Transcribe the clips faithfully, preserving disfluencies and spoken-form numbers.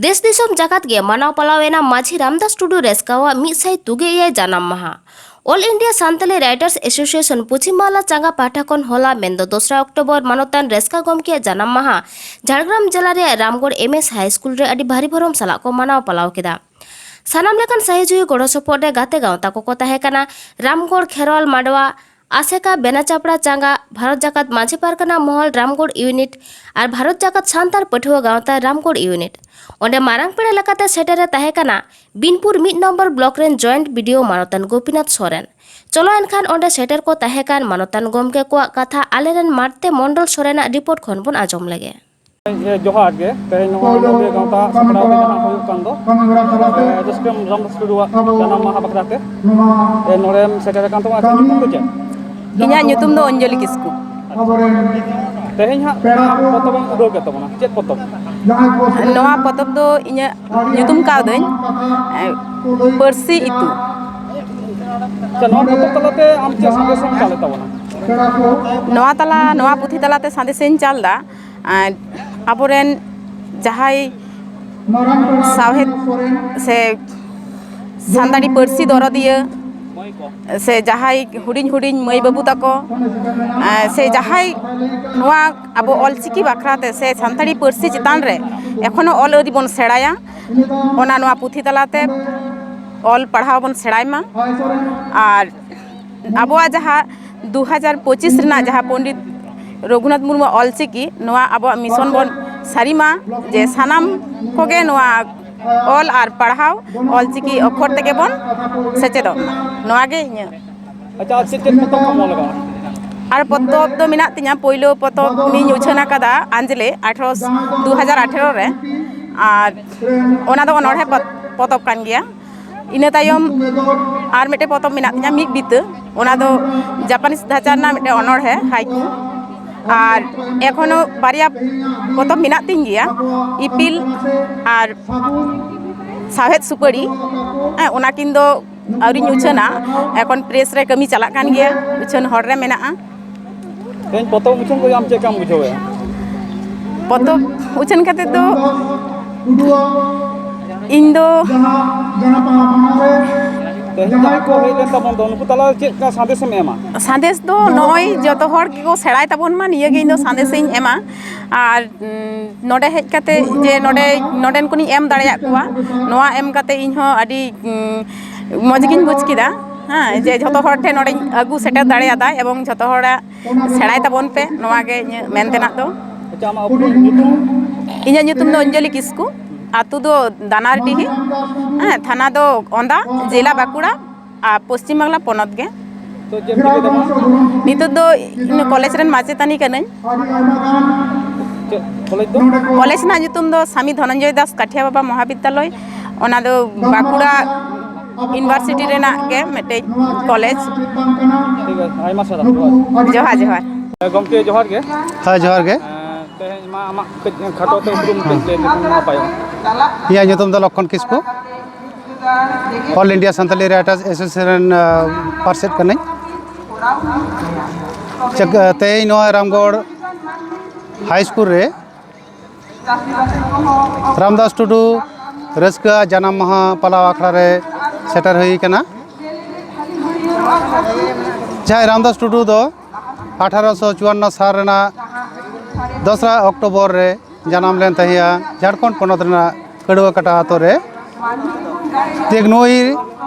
ᱫᱮᱥ ᱫᱤᱥᱚᱢ ᱡᱟᱠᱟᱛ ᱜᱮ ᱢᱟᱱᱟᱣ ᱯᱟᱞᱟᱣ ᱮᱱᱟ ᱢᱟᱹᱡᱷᱤ ᱨᱟᱢᱫᱟᱥ ᱴᱩᱰᱩ ᱨᱮᱥᱠᱟᱣᱟᱜ ᱢᱤᱫ ᱥᱟᱭ ᱛᱩᱜᱮ ᱮᱭᱟᱭ ᱡᱟᱱᱟᱢ ᱢᱟᱦᱟ᱾ All India Santali writers association Paschim Bangla ᱪᱟᱸᱜᱟ ᱯᱟᱦᱴᱟ ᱠᱷᱚᱱ ᱦᱚᱞᱟ ᱢᱮᱱᱫᱚ ᱫᱚᱥᱨᱟ ᱚᱠᱴᱳᱵᱚᱨ ᱢᱟᱱᱚᱛᱟᱱ ᱨᱮᱥᱠᱟ ᱜᱚᱢᱠᱮᱭᱟᱜ ᱡᱟᱱᱟᱢ ᱢᱟᱦᱟ ᱡᱷᱟᱲᱜᱨᱟᱢ ᱡᱮᱞᱟ ᱨᱮᱭᱟᱜ ᱨᱟᱢᱜᱚᱲ ᱮᱢ ᱮᱥ ᱦᱟᱭ ᱥᱠᱩᱞ ᱨᱮ ᱟᱹᱰᱤ ᱵᱷᱟᱹᱨᱤ ᱵᱷᱚᱨᱚᱢ ᱥᱟᱞᱟᱜ ᱠᱚ ᱢᱟᱱᱟᱣ ᱯᱟᱞᱟᱣ ᱠᱮᱫᱟ᱾ ᱥᱟᱱᱟᱢ ᱞᱮᱠᱟᱱ ᱥᱟᱹᱦᱤᱡᱩᱦᱤ ᱜᱚᱲᱚ ᱥᱚᱯᱚᱦᱚᱫ ᱨᱮ ᱜᱟᱛᱮ ᱜᱟᱶᱛᱟ ᱠᱚᱠᱚ ᱛᱟᱦᱮᱸ ᱠᱟᱱᱟ ᱨᱟᱢᱜᱚᱲ ᱠᱷᱮᱨᱣᱟᱞ ᱢᱟᱰᱣᱟ, ᱟᱥᱮᱠᱟ ᱵᱮᱱᱟᱪᱟᱯᱲᱟ ᱪᱟᱸᱜᱟ, ᱵᱷᱟᱨᱚᱛ ᱡᱟᱠᱟᱛ ᱢᱟᱹᱡᱷᱤ ᱯᱟᱨᱜᱟᱱᱟ ᱢᱚᱦᱚᱞ ᱨᱟᱢᱜᱚᱲ ᱤᱭᱩᱱᱤᱴ ᱟᱨ ᱵᱷᱟᱨᱚᱛ ᱡᱟᱠᱟᱛ ᱥᱟᱱᱛᱟᱲ ᱯᱟᱹᱴᱷᱩᱣᱟᱹ ᱜᱟᱶᱛᱟ ᱨᱟᱢᱜᱚᱲ ᱤᱭᱩᱱᱤᱴ᱾ ᱚᱸᱰᱮ ᱢᱟᱨᱟᱝ ᱯᱮᱲᱟ ᱞᱮᱠᱟᱛᱮ ᱥᱮᱴᱮᱨ ᱮ ᱛᱟᱦᱮᱸ ᱠᱟᱱᱟ ᱵᱤᱱᱯᱩᱨ ᱢᱤᱫ ᱱᱚᱢᱵᱚᱨ ᱵᱞᱚᱠ ᱨᱮᱱ ᱡᱚᱭᱮᱱᱴ ᱵᱤᱰᱤᱳ ᱢᱟᱱᱚᱛᱟᱱ ᱜᱳᱯᱤᱱᱟᱛᱷ ᱥᱚᱨᱮᱱ᱾ ᱪᱚᱞᱚ ᱮᱱᱠᱷᱟᱱ ᱚᱸᱰᱮ ᱥᱮᱴᱮᱨ ᱠᱚ ᱛᱟᱦᱮᱸ ᱠᱟᱱ ᱢᱟᱱᱚᱛᱟᱱ ᱜᱚᱢᱠᱮ ᱠᱚᱣᱟᱜ ᱠᱟᱛᱷᱟ ᱟᱞᱮᱨᱮᱱ ᱢᱟᱲᱛᱮ ᱢᱚᱱᱰᱚᱞ ᱥᱚᱨᱮᱱᱟᱜ ᱨᱤᱯᱳᱨᱴ ᱠᱷᱚᱱ ᱵᱚᱱ ᱟᱸᱡᱚᱢ ᱞᱮᱜᱮ᱾ ᱡᱚᱦᱟᱨ ᱜᱮ᱾ ᱛᱮᱦᱮᱧ ᱱᱚᱣᱟ ᱱᱚᱰᱮ ᱜᱟᱶᱛᱟ ᱥᱟᱯᱲᱟᱣ ᱛᱮ ᱡᱟᱦᱟᱸ ᱦᱩᱭᱩᱜ ᱠᱟᱱ ᱫᱚ, ᱮ, ᱡᱚᱥᱠᱮᱢ ᱨᱟᱢᱫᱟᱥ ᱴᱩᱰᱩᱣᱟᱜ ᱡᱟᱱᱟᱢ ᱢᱟᱦᱟ ᱵᱟᱠᱷᱨᱟ ᱛᱮ᱾ ᱮ, ᱱᱚᱰᱮᱢ ᱥᱮᱴᱮᱨ ᱟᱠᱟᱱ ᱛᱟᱵᱚᱱᱟ, ᱟᱪᱪᱷᱟ, ᱧᱩᱛᱩᱢ ᱫᱚ ᱪᱮᱫ? ᱤᱧᱟᱹᱜ ᱧᱩᱛᱩᱢ ᱫᱚ ᱚᱧᱡᱚᱞᱤ ᱠᱤᱥᱠᱩ᱾ ᱛᱮᱦᱮᱧ ᱦᱟᱸᱜ ᱚᱱᱟ ᱯᱚᱛᱚᱵ ᱮᱢ ᱩᱰᱟᱹᱣ ᱠᱮᱫ ᱛᱟᱵᱚᱱᱟ, ᱪᱮᱫ ᱯᱚᱛᱚᱵ? ᱱᱚᱣᱟ ᱯᱚᱛᱚᱵ ᱫᱚ ᱤᱧᱟᱹᱜ ᱧᱩᱛᱩᱢ ᱠᱟᱣᱫᱟᱹᱧ, ᱮ, ᱯᱟᱹᱨᱥᱤ ᱤᱛᱩ᱾ ᱟᱪᱪᱷᱟ, ᱱᱚᱣᱟ ᱯᱚᱛᱚᱵ ᱛᱟᱞᱟᱛᱮ ᱟᱢ ᱪᱮᱫ ᱥᱟᱸᱫᱮᱥ ᱮᱢ ᱪᱟᱞᱮᱫ ᱛᱟᱵᱚᱱᱟ? ᱱᱚᱣᱟ ᱛᱟᱞᱟ, ᱱᱚᱣᱟ ᱯᱩᱛᱷᱤ ᱛᱟᱞᱟᱛᱮ ᱥᱟᱸᱫᱮᱥ ᱤᱧ ᱪᱟᱞ ᱮᱫᱟ, ᱟᱨ ᱟᱵᱚᱨᱮᱱ ᱡᱟᱦᱟᱸᱭ ᱥᱟᱶᱦᱮᱫ ᱥᱮ ᱥᱟᱱᱛᱟᱲᱤ ᱯᱟᱹᱨᱥᱤ ᱫᱚᱨᱚᱫᱤᱭᱟᱹ, ᱥᱮ ᱡᱟᱦᱟᱸᱭ ᱦᱩᱰᱤᱧ ᱦᱩᱰᱤᱧ ᱢᱟᱹᱭ ᱵᱟᱹᱵᱩ ᱛᱟᱠᱚ, ᱮ, ᱥᱮ ᱡᱟᱦᱟᱸᱭ ᱱᱚᱣᱟ ᱟᱵᱚ ᱚᱞᱪᱤᱠᱤ ᱵᱟᱠᱷᱨᱟ ᱛᱮ ᱥᱮ ᱥᱟᱱᱛᱟᱲᱤ ᱯᱟᱹᱨᱥᱤ ᱪᱮᱛᱟᱱ ᱨᱮ ᱮᱠᱷᱚᱱᱳ ᱚᱞ ᱟᱹᱣᱨᱤ ᱵᱚᱱ ᱥᱮᱬᱟᱭᱟ, ᱚᱱᱟ ᱱᱚᱣᱟ ᱯᱩᱛᱷᱤ ᱛᱟᱞᱟᱛᱮ ᱚᱞ ᱯᱟᱲᱦᱟᱣ ᱵᱚᱱ ᱥᱮᱬᱟᱭ ᱢᱟ᱾ ᱟᱨ ᱟᱵᱚᱣᱟᱜ ᱡᱟᱦᱟᱸ ᱫᱩ ᱦᱟᱡᱟᱨ ᱯᱚᱸᱪᱤᱥ ᱨᱮᱱᱟᱜ ᱡᱟᱦᱟᱸ ᱯᱚᱱᱰᱤᱛ ᱨᱚᱜᱷᱩᱱᱟᱛᱷ ᱢᱩᱨᱢᱩᱣᱟᱜ ᱚᱞᱪᱤᱠᱤ, ᱱᱚᱣᱟ ᱟᱵᱚᱣᱟᱜ ᱢᱤᱥᱚᱱ ᱵᱚᱱ ᱥᱟᱹᱨᱤ ᱢᱟ, ᱡᱮ ᱥᱟᱱᱟᱢ ᱠᱚᱜᱮ ᱱᱚᱣᱟ ᱚᱞ ᱟᱨ ᱯᱟᱲᱦᱟᱣ ᱚᱞᱪᱤᱠᱤ ᱚᱠᱷᱚᱨ ᱛᱮᱜᱮ ᱵᱚᱱ ᱥᱮᱪᱮᱫᱚᱜ ᱢᱟ᱾ ᱱᱚᱣᱟ ᱜᱮ ᱤᱧᱟᱹᱜ᱾ ᱟᱪᱪᱷᱟ, ᱟᱨ ᱪᱮᱫ ᱪᱮᱫ ᱯᱚᱛᱚᱵ ᱠᱚᱢ ᱚᱞ ᱟᱠᱟᱫᱟ? ᱟᱨ ᱯᱚᱛᱚᱵ ᱫᱚ ᱢᱮᱱᱟᱜ ᱛᱤᱧᱟᱹ, ᱯᱳᱭᱞᱳ ᱯᱚᱛᱚᱵ ᱤᱧ ᱩᱪᱷᱟᱹᱱ ᱟᱠᱟᱫᱟ ᱟᱸᱡᱽᱞᱮ, ᱟᱴᱷᱨᱚ, ᱫᱩ ᱦᱟᱡᱟᱨ ᱟᱴᱷᱮᱨᱚ ᱨᱮ, ᱟᱨ ᱚᱱᱟ ᱫᱚ ᱚᱱᱚᱬᱦᱮ ᱯᱚᱛ-, ᱯᱚᱛᱚᱵ ᱠᱟᱱ ᱜᱮᱭᱟ᱾ ᱤᱱᱟᱹ ᱛᱟᱭᱚᱢ ᱟᱨ ᱢᱤᱫᱴᱮᱱ ᱯᱚᱛᱚᱵ ᱢᱮᱱᱟᱜ ᱛᱤᱧᱟᱹ, ᱢᱤᱫ ᱵᱤᱛᱟᱹ, ᱚᱱᱟ ᱫᱚ ᱡᱟᱯᱟᱱᱤᱡ ᱫᱷᱟᱪᱟ ᱨᱮᱱᱟᱜ ᱢᱤᱫᱴᱮᱱ ᱚᱱᱚᱬᱦᱮ, ᱦᱟᱭᱠᱩ᱾ ᱟᱨ ᱮᱠᱷᱚᱱᱳ ᱵᱟᱨᱭᱟ ᱯᱚᱛᱚᱵ ᱢᱮᱱᱟᱜ ᱛᱤᱧ ᱜᱮᱭᱟ, ᱤᱯᱤᱞ ᱟᱨ ᱥᱟᱶᱦᱮᱫ ᱥᱩᱯᱟᱹᱲᱤ᱾ ᱦᱮᱸ, ᱚᱱᱟ ᱠᱤᱱ ᱫᱚ ᱟᱹᱣᱨᱤᱧ ᱩᱪᱷᱟᱹᱱᱟ, ᱮᱠᱷᱚᱱ ᱯᱨᱮᱥ ᱨᱮ ᱠᱟᱹᱢᱤ ᱪᱟᱞᱟᱜ ᱠᱟᱱ ᱜᱮᱭᱟ, ᱩᱪᱷᱟᱹᱱ ᱦᱚᱨ ᱨᱮ ᱢᱮᱱᱟᱜᱼᱟ᱾ ᱛᱮᱦᱮᱧ ᱯᱚᱛᱚᱵ ᱩᱪᱷᱟᱹᱱ ᱠᱚ ᱟᱢ ᱪᱮᱫ ᱞᱮᱠᱟᱢ ᱵᱩᱡᱷᱟᱹᱣᱮᱫᱼᱟ? ᱯᱚᱛᱚᱵ ᱩᱪᱷᱟᱹᱱ ᱠᱟᱛᱮ ᱫᱚ ᱤᱧ ᱫᱚ ᱛᱮᱦᱮᱧ ᱡᱟᱦᱟᱸᱭ ᱠᱚ ᱦᱮᱡ ᱞᱮᱱ ᱛᱟᱵᱚᱱ ᱫᱚ, ᱱᱩᱠᱩ ᱛᱟᱞᱟᱨᱮ ᱪᱮᱫ ᱞᱮᱠᱟ ᱥᱟᱸᱫᱮᱥ ᱮᱢ ᱮᱢᱟ? ᱥᱟᱸᱫᱮᱥ ᱫᱚ ᱱᱚᱜᱼᱚᱭ ᱡᱚᱛᱚ ᱦᱚᱲ ᱜᱮᱠᱚ ᱥᱮᱬᱟᱭ ᱛᱟᱵᱚᱱ ᱢᱟ, ᱱᱤᱭᱟᱹᱜᱮ ᱤᱧ ᱫᱚ ᱥᱟᱸᱫᱮᱥ ᱤᱧ ᱮᱢᱟ᱾ ᱟᱨ ᱩᱸ, ᱱᱚᱰᱮ ᱦᱮᱡ ᱠᱟᱛᱮ ᱡᱮ ᱱᱚᱰᱮ, ᱱᱚᱰᱮᱱ ᱠᱚᱧ ᱮᱢ ᱫᱟᱲᱮᱭᱟᱜ ᱠᱚᱣᱟ, ᱱᱚᱣᱟ ᱮᱢ ᱠᱟᱛᱮ ᱤᱧ ᱦᱚᱸ ᱟᱹᱰᱤ ᱩᱸ, ᱢᱚᱡᱽ ᱜᱤᱧ ᱵᱩᱡᱽ ᱠᱮᱫᱟ᱾ ᱦᱮᱸ, ᱡᱮ ᱡᱷᱚᱛᱚ ᱦᱚᱲ ᱴᱷᱮᱱ ᱱᱚᱰᱮᱧ ᱟᱹᱜᱩ ᱥᱮᱴᱮᱨ ᱫᱟᱲᱮᱭᱟᱫᱟ ᱮᱵᱚᱝ ᱡᱷᱚᱛᱚ ᱦᱚᱲᱟᱜ ᱥᱮᱬᱟᱭ ᱛᱟᱵᱚᱱ ᱯᱮ, ᱱᱚᱣᱟ ᱜᱮ ᱤᱧᱟᱹᱜ ᱢᱮᱱ ᱛᱮᱱᱟᱜ ᱫᱚ᱾ ᱟᱪᱪᱷᱟ, ᱟᱢᱟᱜ ᱩᱯᱨᱩᱢ ᱧᱩᱛᱩᱢ? ᱤᱧᱟᱹᱜ ᱧᱩᱛᱩᱢ ᱫᱚ ᱚᱧᱡᱚᱞᱤ ᱠᱤᱥᱠᱩ, ᱟᱹᱛᱩ ᱫᱚ ᱫᱟᱱᱟᱨᱰᱤᱦᱤ, ᱦᱮᱸ, ᱛᱷᱟᱱᱟ ᱫᱚ ᱚᱸᱫᱟ, ᱡᱮᱞᱟ ᱵᱟᱸᱠᱩᱲᱟ ᱟᱨ ᱯᱚᱥᱪᱤᱢ ᱵᱟᱝᱞᱟ ᱯᱚᱱᱚᱛ ᱜᱮ᱾ ᱛᱚ, ᱪᱮᱫ ᱮᱢ ᱪᱤᱠᱟᱹᱭ ᱛᱟᱵᱚᱱᱟ? ᱱᱤᱛᱚᱜ ᱫᱚ ᱤᱧ ᱠᱚᱞᱮᱡᱽ ᱨᱮᱱ ᱢᱟᱪᱮᱛᱟᱹᱱᱤ ᱠᱟᱹᱱᱟᱹᱧ᱾ ᱪᱮᱫ ᱠᱚᱞᱮᱡᱽ ᱫᱚ? ᱠᱚᱞᱮᱡᱽ ᱨᱮᱱᱟᱜ ᱧᱩᱛᱩᱢ ᱫᱚ ᱥᱟᱢᱤ ᱫᱷᱚᱱᱚᱧᱡᱚᱭ ᱫᱟᱥ ᱠᱟᱴᱷᱤᱭᱟ ᱵᱟᱵᱟ ᱢᱚᱦᱟᱵᱤᱫᱽᱫᱟᱞᱚᱭ, ᱚᱱᱟ ᱫᱚ ᱵᱟᱸᱠᱩᱲᱟ ᱤᱭᱩᱱᱤᱵᱷᱟᱨᱥᱤᱴᱤ ᱨᱮᱱᱟᱜ ᱜᱮ ᱢᱤᱫᱴᱮᱡ ᱠᱚᱞᱮᱡᱽ᱾ ᱴᱷᱤᱠ ᱟᱪᱷᱮ, ᱟᱭᱢᱟ ᱥᱟᱨᱦᱟᱣ, ᱡᱚᱦᱟᱨ᱾ ᱡᱚᱦᱟᱨ, ᱡᱚᱦᱟᱨ᱾ ᱜᱚᱢᱠᱮ, ᱡᱚᱦᱟᱨ ᱜᱮ᱾ ᱦᱮᱸ, ᱡᱚᱦᱟᱨ ᱜᱮ᱾ ᱮᱸ, ᱛᱮᱦᱮᱧ ᱢᱟ ᱟᱢᱟᱜ ᱠᱟᱹᱡ ᱠᱷᱟᱴᱚ ᱛᱮ ᱩᱯᱨᱩᱢ ᱠᱟᱹᱡ ᱞᱟᱹᱭ ᱞᱮᱠᱷᱟᱱ ᱱᱟᱯᱟᱭᱚᱜᱼᱟ᱾ ᱤᱧᱟᱹᱜ ᱧᱩᱛᱩᱢ ᱫᱚ ᱞᱚᱠᱠᱷᱚᱱ ᱠᱤᱥᱠᱩ, All India Santali Writers Association ᱨᱮᱱ, ᱟᱸ, ᱯᱟᱨᱥᱮᱛ ᱠᱟᱹᱱᱟᱹᱧ᱾ ᱪᱮᱫ, ᱛᱮᱦᱮᱧ ᱱᱚᱣᱟ ᱨᱟᱢᱜᱚᱲ ᱦᱟᱭ ᱥᱠᱩᱞ ᱨᱮ ᱨᱟᱢᱫᱟᱥ ᱴᱩᱰᱩ ᱨᱟᱹᱥᱠᱟᱹ ᱡᱟᱱᱟᱢ ᱢᱟᱦᱟ ᱯᱟᱞᱟᱣ ᱟᱠᱷᱲᱟ ᱨᱮ ᱥᱮᱴᱮᱨ ᱦᱩᱭ ᱟᱠᱟᱱᱟ᱾ ᱡᱟᱦᱟᱸᱭ ᱨᱟᱢᱫᱟᱥ ᱴᱩᱰᱩ ᱫᱚ ᱟᱴᱷᱟᱨᱚᱥᱚ ᱪᱩᱣᱟᱱᱱᱚ ᱥᱟᱞ ᱨᱮᱱᱟᱜ ᱫᱚᱥᱨᱟ ᱚᱠᱴᱳᱵᱚᱨ ᱨᱮ ᱡᱟᱱᱟᱢ ᱞᱮᱱ ᱛᱟᱦᱮᱸᱜᱼᱟ ᱡᱷᱟᱲᱠᱷᱚᱸᱰ ᱯᱚᱱᱚᱛ ᱨᱮᱱᱟᱜ ᱠᱟᱹᱲᱣᱟᱹ ᱠᱟᱴᱟ ᱟᱛᱳ ᱨᱮ᱾ ᱴᱷᱤᱠ ᱱᱩᱭ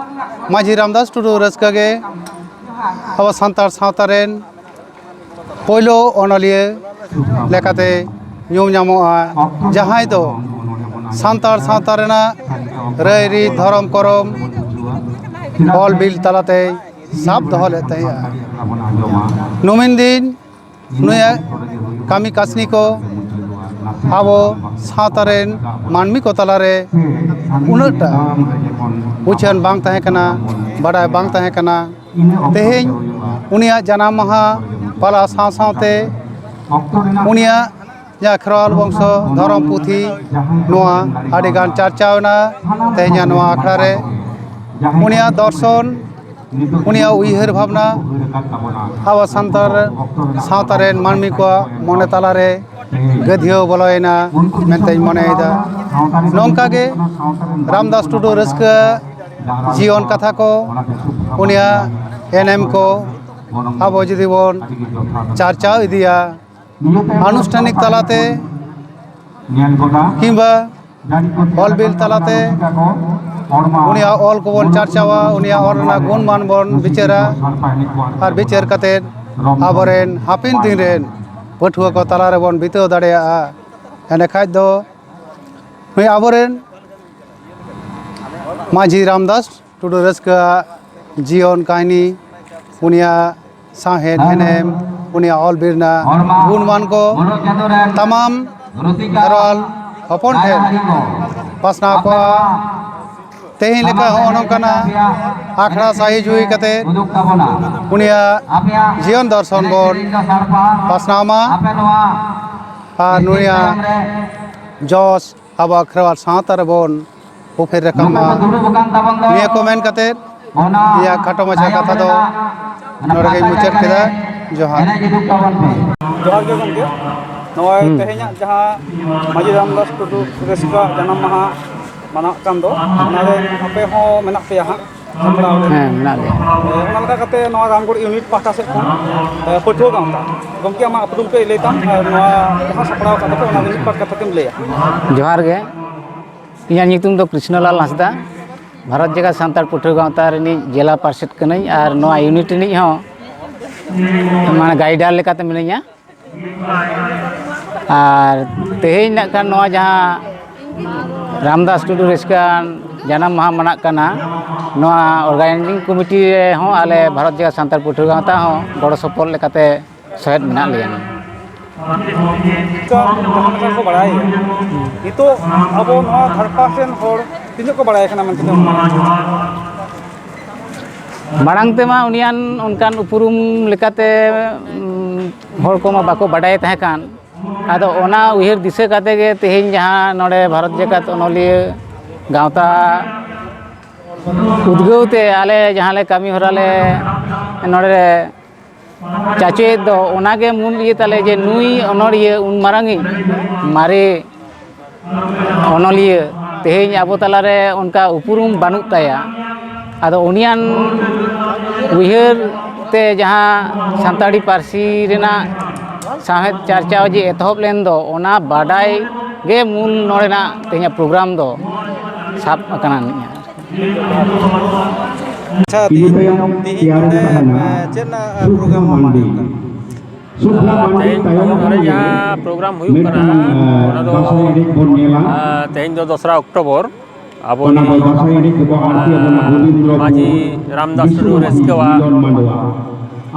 ᱢᱟᱹᱡᱷᱤ ᱨᱟᱢᱫᱟᱥ ᱴᱩᱰᱩ ᱨᱟᱹᱥᱠᱟᱹ ᱜᱮ ᱟᱵᱚ ᱥᱟᱱᱛᱟᱲ ᱥᱟᱶᱛᱟ ᱨᱮᱱ ᱯᱳᱭᱞᱳ ᱚᱱᱚᱞᱤᱭᱟᱹ ᱞᱮᱠᱟᱛᱮ ᱧᱩᱢ ᱧᱟᱢᱚᱜᱼᱟ, ᱡᱟᱦᱟᱸᱭ ᱫᱚ ᱥᱟᱱᱛᱟᱲ ᱥᱟᱶᱛᱟ ᱨᱮᱱᱟᱜ ᱨᱟᱹᱭᱨᱤᱛ, ᱫᱷᱚᱨᱚᱢ ᱠᱚᱨᱚᱢ, ᱚᱞ ᱵᱤᱞ ᱛᱟᱞᱟᱛᱮᱭ ᱥᱟᱵ ᱫᱚᱦᱚ ᱞᱮᱫ ᱛᱟᱦᱮᱸᱜᱼᱟ᱾ ᱱᱩᱢᱤᱱ ᱫᱤᱱ ᱱᱩᱭᱟᱜ ᱠᱟᱹᱢᱤ ᱠᱟᱹᱥᱱᱤ ᱠᱚ ᱟᱵᱚ ᱥᱟᱶᱛᱟ ᱨᱮᱱ ᱢᱟᱹᱱᱢᱤ ᱠᱚ ᱛᱟᱞᱟᱨᱮ ᱩᱱᱟᱹᱜᱴᱟ ᱩᱪᱷᱟᱹᱱ ᱵᱟᱝ ᱛᱟᱦᱮᱸ ᱠᱟᱱᱟ, ᱵᱟᱰᱟᱭ ᱵᱟᱝ ᱛᱟᱦᱮᱸ ᱠᱟᱱᱟ᱾ ᱛᱮᱦᱮᱧ ᱩᱱᱤᱭᱟᱜ ᱡᱟᱱᱟᱢ ᱢᱟᱦᱟ ᱯᱟᱞᱟᱣ ᱥᱟᱶ ᱥᱟᱶᱛᱮ ᱩᱱᱤᱭᱟᱜ ᱡᱟᱦᱟᱸ ᱠᱷᱮᱨᱣᱟᱞ ᱵᱚᱝᱥᱚ ᱫᱷᱚᱨᱚᱢ ᱯᱩᱛᱷᱤ, ᱱᱚᱣᱟ ᱟᱹᱰᱤᱜᱟᱱ ᱪᱟᱨᱪᱟᱣ ᱮᱱᱟ ᱛᱮᱦᱮᱧᱟᱜ ᱱᱚᱣᱟ ᱟᱠᱷᱲᱟ ᱨᱮ᱾ ᱩᱱᱤᱭᱟᱜ ᱫᱚᱨᱥᱚᱱ, ᱩᱱᱤᱭᱟᱜ ᱩᱭᱦᱟᱹᱨ ᱵᱷᱟᱵᱽᱱᱟ ᱟᱵᱚ ᱥᱟᱱᱛᱟᱲ ᱥᱟᱶᱛᱟ ᱨᱮᱱ ᱢᱟᱹᱱᱢᱤ ᱠᱚᱣᱟᱜ ᱢᱚᱱᱮ ᱛᱟᱞᱟᱨᱮ ᱜᱟᱹᱫᱷᱭᱟᱹᱣ ᱵᱚᱞᱚᱭᱮᱱᱟ ᱢᱮᱱᱛᱮᱧ ᱢᱚᱱᱮᱭᱮᱫᱟ᱾ ᱱᱚᱝᱠᱟ ᱜᱮ ᱨᱟᱢᱫᱟᱥ ᱴᱩᱰᱩ ᱨᱟᱹᱥᱠᱟᱹ ᱡᱤᱭᱚᱱ ᱠᱟᱛᱷᱟ ᱠᱚ, ᱩᱱᱤᱭᱟᱜ ᱮᱱᱮᱢ ᱠᱚ ᱟᱵᱚ ᱡᱩᱫᱤ ᱵᱚᱱ ᱪᱟᱨᱪᱟᱣ ᱤᱫᱤᱭᱟ ᱟᱱᱩᱥᱴᱷᱟᱱᱤᱠ ᱛᱟᱞᱟᱛᱮ ᱠᱤᱝᱵᱟ ᱚᱞ ᱵᱤᱞ ᱛᱟᱞᱟᱛᱮ, ᱩᱱᱤᱭᱟᱜ ᱚᱞ ᱠᱚᱵᱚᱱ ᱪᱟᱨᱪᱟᱣᱟ, ᱩᱱᱤᱭᱟᱜ ᱚᱞ ᱨᱮᱱᱟᱜ ᱜᱩᱱ ᱢᱟᱱ ᱵᱚᱱ ᱵᱤᱪᱟᱹᱨᱟ, ᱟᱨ ᱵᱤᱪᱟᱹᱨ ᱠᱟᱛᱮᱫ ᱟᱵᱚᱨᱮᱱ ᱦᱟᱯᱮᱱ ᱫᱤᱱ ᱨᱮᱱ ᱯᱟᱹᱴᱷᱩᱣᱟᱹ ᱠᱚ ᱛᱟᱞᱟ ᱨᱮᱵᱚᱱ ᱵᱤᱛᱟᱹᱣ ᱫᱟᱲᱮᱭᱟᱜᱼᱟ᱾ ᱮᱸᱰᱮᱠᱷᱟᱡ ᱫᱚ ᱱᱩᱭ ᱟᱵᱚᱨᱮᱱ ᱢᱟᱹᱡᱷᱤ ᱨᱟᱢᱫᱟᱥ ᱴᱩᱰᱩ ᱨᱟᱹᱥᱠᱟᱹᱣᱟᱜ ᱡᱤᱭᱚᱱ ᱠᱟᱹᱦᱱᱤ, ᱩᱱᱤᱭᱟᱜ ᱥᱟᱶᱦᱮᱫ ᱮᱱᱮᱢ, ᱩᱱᱤᱭᱟᱜ ᱚᱞ ᱵᱤᱨ ᱨᱮᱱᱟᱜ ᱜᱩᱱ ᱢᱟᱱ ᱠᱚ ᱛᱟᱢᱟᱢ ᱠᱷᱮᱨᱣᱟᱞ ᱦᱚᱯᱚᱱ ᱴᱷᱮᱱ ᱯᱟᱥᱱᱟᱣ ᱠᱚᱜᱼᱟ᱾ ᱛᱮᱦᱮᱧ ᱞᱮᱠᱟ ᱦᱚᱸᱜᱼᱚ ᱱᱚᱝᱠᱟᱱᱟᱜ ᱟᱠᱷᱲᱟ ᱥᱟᱹᱦᱤ ᱡᱩᱦᱤ ᱠᱟᱛᱮ ᱩᱱᱤᱭᱟᱜ ᱡᱤᱭᱚᱱ ᱫᱚᱨᱥᱚᱱ ᱵᱚᱱ ᱯᱟᱥᱱᱟᱣ ᱢᱟ ᱟᱨ ᱱᱩᱭᱟᱜ ᱡᱚᱥ ᱟᱵᱚᱣᱟᱜ ᱠᱷᱮᱨᱣᱟᱞ ᱥᱟᱶᱛᱟ ᱨᱮᱵᱚᱱ ᱩᱯᱮᱞ ᱨᱟᱠᱟᱵ ᱢᱟ᱾ ᱱᱤᱭᱟᱹ ᱠᱚ ᱢᱮᱱ ᱠᱟᱛᱮ ᱤᱧᱟᱹᱜ ᱠᱷᱟᱴᱚ ᱢᱟᱪᱷᱟ ᱠᱟᱛᱷᱟ ᱫᱚ ᱱᱚᱰᱮ ᱜᱮᱧ ᱢᱩᱪᱟᱹᱫ ᱠᱮᱫᱟ᱾ ᱡᱚᱦᱟᱨ᱾ ᱡᱚᱦᱟᱨ ᱜᱮ ᱜᱚᱢᱠᱮ, ᱱᱚᱜᱼᱚᱭ ᱦᱩᱸ᱾ ᱛᱮᱦᱮᱧᱟᱜ ᱡᱟᱦᱟᱸ ᱢᱟᱹᱡᱷᱤ ᱨᱟᱢᱫᱟᱥ ᱴᱩᱰᱩ ᱨᱟᱹᱥᱠᱟᱹᱣᱟᱜ ᱡᱟᱱᱟᱢ ᱢᱟᱦᱟ ᱢᱟᱱᱟᱜ ᱠᱟᱱ ᱫᱚ, ᱚᱱᱟᱨᱮ ᱟᱯᱮ ᱦᱚᱸ ᱢᱮᱱᱟᱜ ᱯᱮᱭᱟ ᱦᱟᱸᱜ ᱥᱟᱯᱲᱟᱣ ᱨᱮ᱾ ᱦᱮᱸ, ᱢᱮᱱᱟᱜ ᱞᱮᱭᱟ᱾ ᱮ, ᱚᱱᱟ ᱞᱮᱠᱟ ᱠᱟᱛᱮ ᱱᱚᱣᱟ ᱨᱟᱢᱜᱚᱲ ᱤᱭᱩᱱᱤᱴ ᱯᱟᱦᱴᱟ ᱥᱮᱫ ᱠᱷᱚᱱ, ᱮ, ᱯᱟᱹᱴᱷᱩᱣᱟᱹ ᱜᱟᱶᱛᱟ, ᱜᱚᱢᱠᱮ, ᱟᱢᱟᱜ ᱩᱯᱨᱩᱢ ᱠᱟᱹᱡ ᱞᱟᱹᱭ ᱛᱟᱢ ᱟᱨ ᱱᱚᱣᱟ ᱡᱟᱦᱟᱸ ᱥᱟᱯᱲᱟᱣ ᱟᱠᱟᱫ ᱫᱚᱯᱮ, ᱚᱱᱟ ᱨᱮ ᱢᱤᱫ ᱵᱟᱨ ᱠᱟᱛᱷᱟ ᱛᱮᱢ ᱞᱟᱹᱭᱟ᱾ ᱡᱚᱦᱟᱨ ᱜᱮ᱾ ᱤᱧᱟᱹᱜ ᱧᱩᱛᱩᱢ ᱫᱚ ᱠᱨᱤᱥᱱᱚᱞᱟᱞ ᱦᱟᱸᱥᱫᱟ, ᱵᱷᱟᱨᱚᱛ ᱡᱟᱠᱟᱛ ᱥᱟᱱᱛᱟᱲ ᱯᱟᱹᱴᱷᱩᱣᱟᱹ ᱜᱟᱶᱛᱟ ᱨᱤᱱᱤᱡ ᱡᱮᱞᱟ ᱯᱟᱨᱥᱮᱛ ᱠᱟᱹᱱᱟᱹᱧ ᱟᱨ ᱱᱚᱣᱟ ᱤᱭᱩᱱᱤᱴ ᱨᱤᱱᱤᱡ ᱦᱚᱸ ᱢᱟᱱᱮ ᱜᱟᱭᱤᱰᱟᱨ ᱞᱮᱠᱟᱛᱮ ᱢᱤᱱᱟᱹᱧᱟ᱾ ᱟᱨ ᱛᱮᱦᱮᱧ ᱱᱟᱜ ᱠᱷᱟᱱ ᱱᱚᱣᱟ ᱡᱟᱦᱟᱸ ᱨᱟᱢᱫᱟᱥ ᱴᱩᱰᱩ ᱨᱟᱹᱥᱠᱟᱹᱣᱟᱱ ᱡᱟᱱᱟᱢ ᱢᱟᱦᱟ ᱢᱟᱱᱟᱜ ᱠᱟᱱᱟ, ᱱᱚᱣᱟ ᱚᱨᱜᱟᱱᱟᱭᱡᱤᱝ ᱠᱚᱢᱤᱴᱤ ᱨᱮᱦᱚᱸ ᱟᱞᱮ ᱵᱷᱟᱨᱚᱛ ᱡᱟᱠᱟᱛ ᱥᱟᱱᱛᱟᱲ ᱯᱟᱹᱴᱷᱩᱣᱟᱹ ᱜᱟᱶᱛᱟ ᱦᱚᱸ ᱜᱚᱲᱚ ᱥᱚᱯᱚᱦᱚᱫ ᱞᱮᱠᱟᱛᱮ ᱥᱚᱦᱮᱫ ᱢᱮᱱᱟᱜ ᱞᱮᱭᱟ᱾ ᱱᱤᱛᱚᱜ ᱡᱟᱦᱟᱸ ᱞᱮᱠᱟ ᱠᱚ ᱵᱟᱲᱟᱭᱟ, ᱱᱤᱛᱚᱜ ᱟᱵᱚ ᱱᱚᱣᱟ ᱫᱷᱟᱨᱯᱟᱥ ᱨᱮᱱ ᱦᱚᱲ ᱛᱤᱱᱟᱹᱜ ᱠᱚ ᱵᱟᱲᱟᱭ ᱠᱟᱱᱟ ᱢᱮᱱᱛᱮ? ᱢᱟᱲᱟᱝ ᱛᱮᱢᱟ ᱩᱱᱤᱭᱟᱱ ᱚᱱᱠᱟᱱ ᱩᱯᱨᱩᱢ ᱞᱮᱠᱟᱛᱮ, ᱩᱢ, ᱦᱚᱲ ᱠᱚᱢᱟ ᱵᱟᱠᱚ ᱵᱟᱰᱟᱭ ᱛᱟᱦᱮᱸ ᱠᱟᱱ᱾ ᱟᱫᱚ ᱚᱱᱟ ᱩᱭᱦᱟᱹᱨ ᱫᱤᱥᱟᱹ ᱠᱟᱛᱮ ᱜᱮ ᱛᱮᱦᱮᱧ ᱡᱟᱦᱟᱸ ᱱᱚᱰᱮ ᱵᱷᱟᱨᱚᱛ ᱡᱟᱠᱟᱛ ᱚᱱᱚᱞᱤᱭᱟᱹ ᱜᱟᱶᱛᱟ ᱩᱫᱽᱜᱟᱹᱣ ᱛᱮ ᱟᱞᱮ ᱡᱟᱦᱟᱸ ᱞᱮ ᱠᱟᱹᱢᱤ ᱦᱚᱨᱟ ᱞᱮ ᱱᱚᱰᱮ ᱪᱟᱪᱚᱭᱮᱫ ᱫᱚ, ᱚᱱᱟᱜᱮ ᱢᱩᱞ ᱤᱭᱟᱹ ᱛᱟᱞᱮ, ᱡᱮ ᱱᱩᱭ ᱚᱱᱚᱲᱤᱭᱟᱹ ᱩᱱ ᱢᱟᱨᱟᱝᱤᱡ ᱢᱟᱨᱮ ᱚᱱᱚᱞᱤᱭᱟᱹ ᱛᱮᱦᱮᱧ ᱟᱵᱚ ᱛᱟᱞᱟᱨᱮ ᱚᱱᱠᱟ ᱩᱯᱨᱩᱢ ᱵᱟᱹᱱᱩᱜ ᱛᱟᱭᱟ᱾ ᱟᱫᱚ ᱩᱱᱤᱭᱟᱱ ᱩᱭᱦᱟᱹᱨ ᱛᱮ ᱡᱟᱦᱟᱸ ᱥᱟᱱᱛᱟᱲᱤ ᱯᱟᱹᱨᱥᱤ ᱨᱮᱱᱟᱜ ᱥᱟᱶᱦᱮᱫ ᱪᱟᱨᱪᱟᱣ ᱡᱮ ᱮᱛᱚᱦᱚᱵ ᱞᱮᱱ ᱫᱚ, ᱚᱱᱟ ᱵᱟᱰᱟᱭ ᱜᱮ ᱢᱩᱞ ᱱᱚᱰᱮᱱᱟᱜ ᱛᱮᱦᱮᱧᱟᱜ ᱯᱨᱳᱜᱨᱟᱢ ᱫᱚ ᱥᱟᱵ ᱟᱠᱟᱱᱟ᱾ ᱟᱪᱪᱷᱟ, ᱤᱱᱟᱹ ᱛᱤᱦᱤᱧ, ᱛᱟᱭᱚᱢ ᱛᱤᱦᱤᱧ ᱛᱮᱭᱟᱨ ᱱᱚᱰᱮ, ᱛᱟᱦᱮᱱᱟ ᱮ, ᱪᱮᱫ ᱨᱮᱱᱟᱜ, ᱮ, ᱥᱩᱵᱷᱟ ᱯᱨᱳᱜᱨᱟᱢ ᱢᱟᱱᱰᱤ᱾ ᱦᱩᱭᱩᱜ ᱠᱟᱱᱟ? ᱥᱩᱵᱷᱟ ᱢᱟᱱᱰᱤ ᱛᱮᱦᱮᱧ ᱛᱟᱭᱚᱢ ᱱᱚᱰᱮ ᱠᱷᱟᱱ ᱜᱮ ᱡᱟᱦᱟᱸ ᱯᱨᱳᱜᱨᱟᱢ ᱦᱩᱭᱩᱜ ᱠᱟᱱᱟ, ᱢᱤᱫᱴᱟᱝ, ᱮ, ᱚᱱᱟ ᱫᱚ, ᱫᱟᱸᱥᱟᱭ ᱮᱱᱮᱡ ᱵᱚᱱ ᱧᱮᱞᱟ᱾ ᱮ, ᱛᱮᱦᱮᱧ ᱫᱚ ᱫᱚᱥᱨᱟ ᱚᱠᱴᱳᱵᱚᱨ᱾ ᱚᱱᱟ ᱫᱚ ᱟᱵᱚᱨᱮᱱ ᱫᱟᱸᱥᱟᱭ ᱮᱱᱮᱡ ᱫᱚᱠᱚ ᱟᱬᱛᱤ ᱟᱵᱚᱱᱟ ᱜᱳᱵᱤᱱᱫᱚ ᱢᱟᱹᱡᱷᱤ ᱨᱟᱢᱫᱟᱥ ᱴᱩᱰᱩ ᱨᱟᱹᱥᱠᱟᱹᱣᱟᱜ ᱡᱟᱱᱟᱢ ᱢᱟᱦᱟ᱾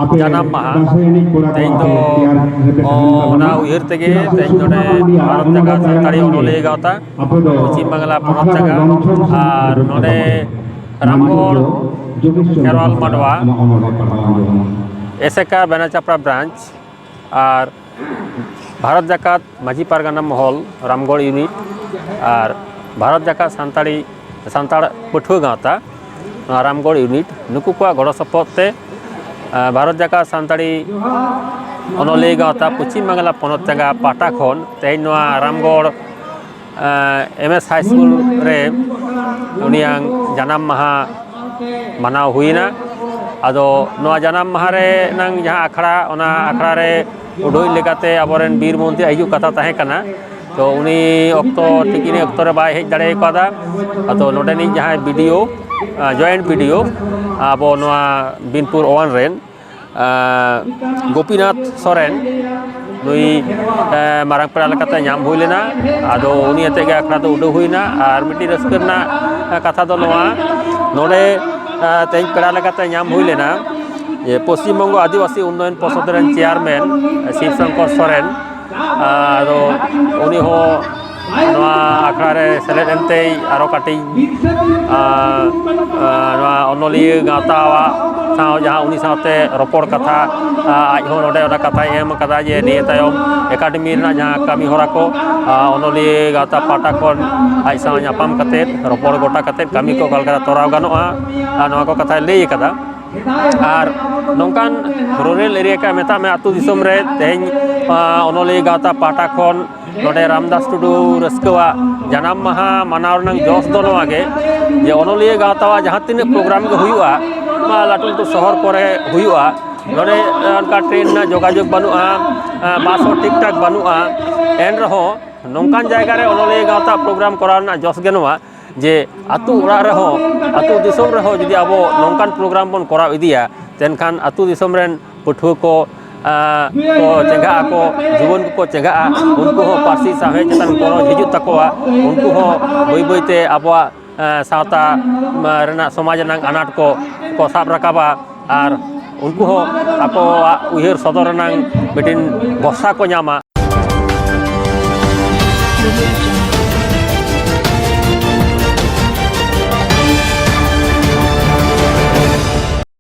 ᱟᱯᱮ ᱡᱟᱱᱟᱢ ᱢᱟᱦᱟ᱾ ᱫᱟᱸᱥᱟᱭ ᱮᱱᱮᱡ ᱠᱚᱲᱟ ᱠᱚ ᱛᱮᱦᱮᱧ ᱫᱚ, ᱟᱯᱮ ᱛᱮᱭᱟᱨ ᱨᱮᱯᱮ ᱛᱟᱦᱮᱱ ᱚ, ᱛᱟᱵᱚᱱᱟ᱾ ᱚᱱᱟ ᱩᱭᱦᱟᱹᱨ ᱛᱮᱜᱮ ᱪᱮᱫᱟᱜ ᱥᱮ ᱛᱮᱦᱮᱧ ᱥᱩᱵᱷᱟ ᱱᱚᱰᱮ ᱢᱟᱱᱰᱤᱭᱟᱜ ᱵᱷᱟᱨᱚᱛ ᱚᱱᱟ ᱡᱟᱠᱟᱛ ᱛᱟᱭᱚᱢ ᱥᱟᱱᱛᱟᱲᱤ ᱜᱮ ᱚᱱᱚᱞᱤᱭᱟᱹ ᱜᱟᱶᱛᱟ ᱟᱯᱮ ᱫᱚ ᱯᱚᱪᱷᱤᱢ ᱵᱟᱝᱞᱟ ᱯᱚᱱᱚᱛ ᱟᱠᱷᱲᱟ ᱨᱮ ᱡᱟᱸᱜᱟ ᱨᱚᱝ ᱪᱷᱚᱝ ᱥᱤᱞᱯᱤ ᱟᱨ ᱦᱩᱭᱩᱜ ᱱᱚᱰᱮ ᱛᱟᱵᱚᱱᱟ᱾ ᱨᱟᱢᱜᱚᱲ ᱢᱟᱱᱰᱤ ᱫᱚ ᱡᱳᱜᱮᱥ ᱪᱚᱸᱫᱽᱨᱚ ᱠᱷᱮᱨᱣᱟᱞ ᱦᱟᱸᱥᱫᱟ ᱢᱟᱰᱣᱟ ᱟᱢᱟᱜ ᱚᱱᱚᱬᱦᱮ ᱯᱟᱲᱦᱟᱣ ᱟᱸᱡᱚᱢᱟ᱾ ᱮᱥᱮᱠᱟ ᱵᱮᱱᱟᱪᱟᱯᱲᱟ ᱵᱨᱟᱧᱪ ᱟᱨ ᱵᱷᱟᱨᱚᱛ ᱡᱟᱠᱟᱛ ᱢᱟᱹᱡᱷᱤ ᱯᱟᱨᱜᱟᱱᱟ ᱢᱚᱦᱚᱞ ᱨᱟᱢᱜᱚᱲ ᱤᱭᱩᱱᱤᱴ ᱟᱨ ᱵᱷᱟᱨᱚᱛ ᱡᱟᱠᱟᱛ ᱥᱟᱱᱛᱟᱲᱤ, ᱥᱟᱱᱛᱟᱲ ᱯᱟᱹᱴᱷᱩᱣᱟᱹ ᱜᱟᱶᱛᱟ, ᱱᱚᱣᱟ ᱨᱟᱢᱜᱚᱲ ᱤᱭᱩᱱᱤᱴ, ᱱᱩᱠᱩ ᱠᱚᱣᱟᱜ ᱜᱚᱲᱚ ᱥᱚᱯᱚᱦᱚᱫ ᱛᱮ, ᱟᱸ, ᱵᱷᱟᱨᱚᱛ ᱡᱟᱠᱟᱛ ᱥᱟᱱᱛᱟᱲᱤ ᱚᱱᱚᱞᱤᱭᱟᱹ ᱜᱟᱶᱛᱟ ᱯᱚᱪᱷᱤᱢ ᱵᱟᱝᱞᱟ ᱯᱚᱱᱚᱛ ᱡᱟᱸᱜᱟ ᱯᱟᱦᱴᱟ ᱠᱷᱚᱱ ᱛᱮᱦᱮᱧ ᱱᱚᱣᱟ ᱨᱟᱢᱜᱚᱲ, ᱟᱸ, ᱮᱢ ᱮᱥ ᱦᱟᱭ ᱥᱠᱩᱞ ᱨᱮ ᱩᱱᱤᱭᱟᱜ ᱡᱟᱱᱟᱢ ᱢᱟᱦᱟ ᱢᱟᱱᱟᱣ ᱦᱩᱭᱱᱟ᱾ ᱟᱫᱚ ᱱᱚᱣᱟ ᱡᱟᱱᱟᱢ ᱢᱟᱦᱟ ᱨᱮ ᱱᱟᱝ ᱡᱟᱦᱟᱸ ᱟᱠᱷᱲᱟ, ᱚᱱᱟ ᱟᱠᱷᱲᱟ ᱨᱮ ᱩᱰᱩᱠ ᱞᱮᱠᱟᱛᱮ ᱟᱵᱚᱨᱮᱱ ᱵᱤᱨ ᱢᱚᱱᱛᱨᱤ ᱦᱤᱡᱩᱜ ᱠᱟᱛᱷᱟ ᱛᱟᱦᱮᱸ ᱠᱟᱱᱟ᱾ ᱛᱚ ᱩᱱᱤ ᱚᱠᱛᱚ ᱴᱷᱤᱠ ᱤᱱᱟᱹ ᱚᱠᱛᱚ ᱨᱮ ᱵᱟᱭ ᱦᱮᱡ ᱫᱟᱲᱮ ᱠᱟᱣᱫᱟ᱾ ᱟᱫᱚ ᱱᱚᱰᱮᱱᱤᱡ ᱡᱟᱦᱟᱸᱭ ᱵᱤ ᱰᱤ ᱳ, ᱟᱸ, ᱡᱚᱭᱮᱱᱴ ᱵᱤ ᱰᱤ ᱳ, ᱟᱵᱚ ᱱᱚᱣᱟ ᱵᱤᱱᱯᱩᱨ ᱳᱣᱟᱱ ᱨᱮᱱ, ᱟᱸ, ᱜᱳᱯᱤᱱᱟᱛᱷ ᱥᱚᱨᱮᱱ, ᱱᱩᱭ, ᱮᱸ, ᱢᱟᱨᱟᱝ ᱯᱮᱲᱟ ᱞᱮᱠᱟᱛᱮ ᱧᱟᱢ ᱦᱩᱭ ᱞᱮᱱᱟ᱾ ᱟᱫᱚ ᱩᱱᱤ ᱟᱛᱮ ᱜᱮ ᱟᱠᱷᱲᱟ ᱫᱚ ᱩᱰᱟᱹᱣ ᱦᱩᱭᱱᱟ᱾ ᱟᱨ ᱢᱤᱫᱴᱤᱡ ᱨᱟᱹᱥᱠᱟᱹ ᱨᱮᱱᱟᱜ, ᱮᱸ, ᱠᱟᱛᱷᱟ ᱫᱚ ᱱᱚᱣᱟ, ᱱᱚᱰᱮ, ᱮᱸ, ᱛᱮᱦᱮᱧ ᱯᱮᱲᱟ ᱞᱮᱠᱟᱛᱮ ᱧᱟᱢ ᱦᱩᱭ ᱞᱮᱱᱟ ᱡᱮ ᱯᱚᱥᱪᱤᱢ ᱵᱚᱝᱜᱚ ᱟᱹᱫᱤᱵᱟᱹᱥᱤ ᱩᱱᱱᱚᱭᱚᱱ ᱯᱚᱨᱥᱚᱫ ᱨᱮᱱ ᱪᱮᱭᱟᱨᱢᱮᱱ ᱥᱤᱵ ᱥᱚᱝᱠᱚᱨ ᱥᱚᱨᱮᱱ, ᱟᱫᱚ ᱩᱱᱤ ᱦᱚᱸ ᱱᱚᱣᱟ ᱟᱠᱷᱲᱟ ᱨᱮ ᱥᱮᱞᱮᱫ ᱮᱱᱛᱮᱭ ᱟᱨᱚ ᱠᱟᱹᱴᱤᱡ, ᱟᱸ, ᱟᱸ, ᱱᱚᱣᱟ ᱚᱱᱚᱞᱤᱭᱟᱹ ᱜᱟᱶᱛᱟᱣᱟᱜ ᱥᱟᱶ ᱡᱟᱦᱟᱸ ᱩᱱᱤ ᱥᱟᱶᱛᱮ ᱨᱚᱯᱚᱲ ᱠᱟᱛᱷᱟ, ᱟᱸ, ᱟᱡ ᱦᱚᱸ ᱱᱚᱰᱮ ᱚᱱᱟ ᱠᱟᱛᱷᱟᱭ ᱮᱢ ᱟᱠᱟᱫᱟ ᱡᱮ ᱱᱤᱭᱟᱹ ᱛᱟᱭᱚᱢ ᱮᱠᱟᱰᱮᱢᱤ ᱨᱮᱱᱟᱜ ᱡᱟᱦᱟᱸ ᱠᱟᱹᱢᱤ ᱦᱚᱨᱟ ᱠᱚ, ᱟᱸ, ᱚᱱᱚᱞᱤᱭᱟᱹ ᱜᱟᱶᱛᱟ ᱯᱟᱦᱴᱟ ᱠᱷᱚᱱ ᱟᱡ ᱥᱟᱶ ᱧᱟᱯᱟᱢ ᱠᱟᱛᱮᱫ, ᱨᱚᱯᱚᱲ ᱜᱚᱴᱟ ᱠᱟᱛᱮᱫ ᱠᱟᱹᱢᱤ ᱠᱚ ᱚᱠᱟ ᱞᱮᱠᱟᱛᱮ ᱛᱚᱨᱟᱣ ᱜᱟᱱᱚᱜᱼᱟ, ᱟᱨ ᱱᱚᱣᱟ ᱠᱚ ᱠᱟᱛᱷᱟᱭ ᱞᱟᱹᱭ ᱟᱠᱟᱫᱟ᱾ ᱟᱨ ᱱᱚᱝᱠᱟᱱ ᱨᱩᱨᱟᱞ ᱮᱨᱤᱭᱟ ᱠᱟ ᱢᱮᱛᱟᱜ ᱢᱮ, ᱟᱹᱛᱩ ᱫᱤᱥᱚᱢ ᱨᱮ ᱛᱮᱦᱮᱧ ᱚᱱᱚᱞᱤᱭᱟᱹ ᱜᱟᱶᱛᱟ ᱯᱟᱦᱴᱟ ᱠᱷᱚᱱ ᱱᱚᱰᱮ ᱨᱟᱢᱫᱟᱥ ᱴᱩᱰᱩ ᱨᱟᱹᱥᱠᱟᱹᱣᱟᱜ ᱡᱟᱱᱟᱢ ᱢᱟᱦᱟ ᱢᱟᱱᱟᱣ ᱨᱮᱱᱟᱜ ᱡᱚᱥ ᱫᱚ ᱱᱚᱣᱟ ᱜᱮ, ᱡᱮ ᱚᱱᱚᱞᱤᱭᱟᱹ ᱜᱟᱶᱛᱟᱣᱟᱜ ᱡᱟᱦᱟᱸ ᱛᱤᱱᱟᱹᱜ ᱯᱨᱳᱜᱨᱟᱢ ᱜᱮ ᱦᱩᱭᱩᱜᱼᱟ, ᱱᱚᱣᱟ ᱞᱟᱹᱴᱩ ᱞᱟᱹᱴᱩ ᱥᱚᱦᱚᱨ ᱠᱚᱨᱮ ᱦᱩᱭᱩᱜᱼᱟ, ᱱᱚᱰᱮ ᱚᱱᱠᱟ ᱴᱨᱮᱱ ᱨᱮᱱᱟᱜ ᱡᱳᱜᱟᱡᱳᱜᱽ ᱵᱟᱹᱱᱩᱜᱼᱟ, ᱵᱟᱥ ᱦᱚᱸ ᱴᱷᱤᱠ ᱴᱷᱟᱠ ᱵᱟᱹᱱᱩᱜᱼᱟ᱾ ᱮᱱ ᱨᱮᱦᱚᱸ ᱱᱚᱝᱠᱟᱱ ᱡᱟᱭᱜᱟ ᱨᱮ ᱚᱱᱚᱞᱤᱭᱟᱹ ᱜᱟᱶᱛᱟ ᱯᱨᱳᱜᱨᱟᱢ ᱠᱚᱨᱟᱣ ᱨᱮᱱᱟᱜ ᱡᱚᱥ ᱜᱮ ᱱᱚᱣᱟ, ᱡᱮ ᱟᱹᱛᱩ ᱚᱲᱟᱜ ᱨᱮᱦᱚᱸ, ᱟᱹᱛᱩ ᱫᱤᱥᱚᱢ ᱨᱮᱦᱚᱸ ᱡᱩᱫᱤ ᱟᱵᱚ ᱱᱚᱝᱠᱟᱱ ᱯᱨᱳᱜᱨᱟᱢ ᱵᱚᱱ ᱠᱚᱨᱟᱣ ᱤᱫᱤᱭᱟ, ᱮᱱᱠᱷᱟᱱ ᱟᱹᱛᱩ ᱫᱤᱥᱚᱢ ᱨᱮᱱ ᱯᱟᱹᱴᱷᱩᱣᱟᱹ ᱠᱚ ᱠᱚ ᱪᱮᱸᱜᱷᱟᱜ ᱟᱠᱚ, ᱡᱩᱣᱟᱹᱱ ᱠᱚᱠᱚ ᱪᱮᱸᱜᱷᱟᱜᱼᱟ, ᱩᱱᱠᱩ ᱦᱚᱸ ᱯᱟᱹᱨᱥᱤ ᱥᱟᱶᱦᱮᱫ ᱪᱮᱛᱟᱱ ᱜᱚᱨᱚᱡᱽ ᱦᱤᱡᱩᱜ ᱛᱟᱠᱚᱣᱟ, ᱩᱱᱠᱩ ᱦᱚᱸ ᱵᱟᱹᱭ ᱵᱟᱹᱭᱛᱮ ᱟᱵᱚᱣᱟᱜ ᱥᱟᱶᱛᱟ ᱨᱮᱱᱟᱜ, ᱥᱚᱢᱟᱡᱽ ᱨᱮᱱᱟᱜ ᱟᱱᱟᱴ ᱠᱚ ᱠᱚ ᱥᱟᱵ ᱨᱟᱠᱟᱵᱟ᱾ ᱟᱨ ᱩᱱᱠᱩ ᱦᱚᱸ ᱟᱠᱚᱣᱟᱜ ᱩᱭᱦᱟᱹᱨ ᱥᱚᱫᱚᱨ ᱨᱮᱱᱟᱜ ᱢᱤᱫᱴᱤᱱ ᱵᱷᱚᱨᱥᱟ ᱠᱚ ᱧᱟᱢᱟ᱾